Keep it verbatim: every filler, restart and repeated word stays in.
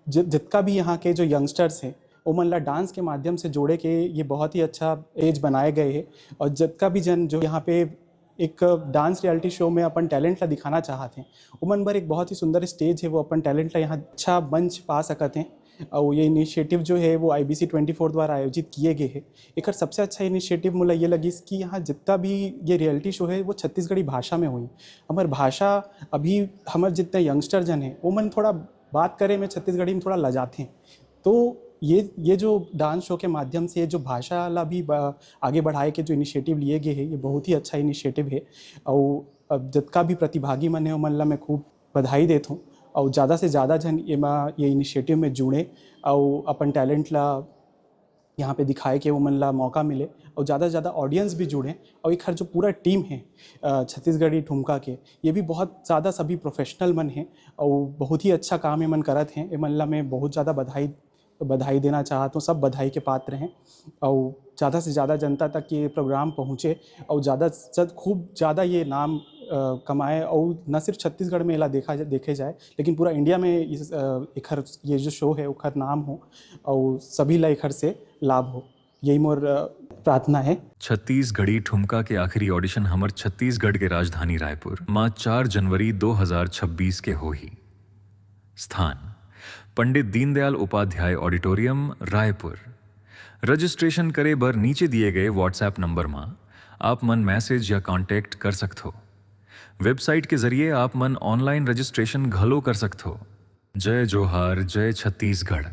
जि-, जितका भी यहाँ के जो यंगस्टर्स हैं, ओमन ला डांस के माध्यम से जोड़े के ये बहुत ही अच्छा पेज बनाए गए हे। और जितका भी जन जो यहाँ पे एक डांस रियलिटी शो में अपन टैलेंट ला दिखाना चाहत हैं, ओमन बर एक बहुत ही सुंदर स्टेज है, वो अपन टैलेंट ला यहाँ अच्छा मंच पा सकत हैं। और ये इनिशिएटिव जो है वो आईबीसी ट्वेंटी फोर द्वारा आयोजित किए गए हैं। एकर सबसे अच्छा इनिशिएटिव मोला ये लगिस कि यहाँ जितना भी ये रियलिटी शो है वो छत्तीसगढ़ी भाषा में होई। हमर भाषा, अभी हमर जितने यंगस्टर जन हैं, ओमन थोड़ा बात करे में छत्तीसगढ़ी में थोड़ा लजाथे। तो ये ये जो डांस शो के माध्यम से जो भाषा ला भी ब-, आगे बढ़ाए के जो इनिशिएटिव लिए गए है, ये बहुत ही अच्छा इनिशिएटिव है। और अब जितका भी प्रतिभागी मन है, ओमन ला मैं खूब बधाई देत हूँ। और ज़्यादा से ज़्यादा जन एमा, ये इनिशिएटिव में जुड़े और अपन टैलेंट ला यहाँ पे दिखाए के ओमन ला मौका मिले और ज़्यादा से ज़्यादा ऑडियंस भी जुड़े। और एकर जो पूरा टीम है, अ, छत्तीसगढ़ी ठुमका के, ये भी बहुत ज़्यादा सभी प्रोफेशनल मन हैं और बहुत ही अच्छा काम एमन करत हैं। एमन ला मैं बहुत ज़्यादा बधाई, बधाई देना चाहत हूँ। सब बधाई के पात्र हैं और ज़्यादा से ज़्यादा जनता तक ये प्रोग्राम पहुँचे और ज़्यादा से ज़्यादा, खूब ज़्यादा ये नाम, अ, कमाए और न सिर्फ छत्तीसगढ़ में एला देखा जा-, देखे जाए, लेकिन पूरा इंडिया में इस, अ, एखर, ये जो शो है, ओखर नाम हो और सभी ला एखर से लाभ हो। यही मोर, अ, प्रार्थना है। छत्तीसगढ़ी ठुमका के आखिरी ऑडिशन हमर छत्तीसगढ़ के राजधानी रायपुर, मां चार जनवरी दो हज़ार छब्बीस के होही। स्थान, पंडित दीनदयाल उपाध्याय ऑडिटोरियम, रायपुर। रजिस्ट्रेशन करे बर नीचे दिए गए WhatsApp नंबर मा आप मन मैसेज या कॉन्टैक्ट कर सकथो। वेबसाइट के जरिए आप मन ऑनलाइन रजिस्ट्रेशन घलो कर सकथो। जय जोहार, जय छत्तीसगढ़।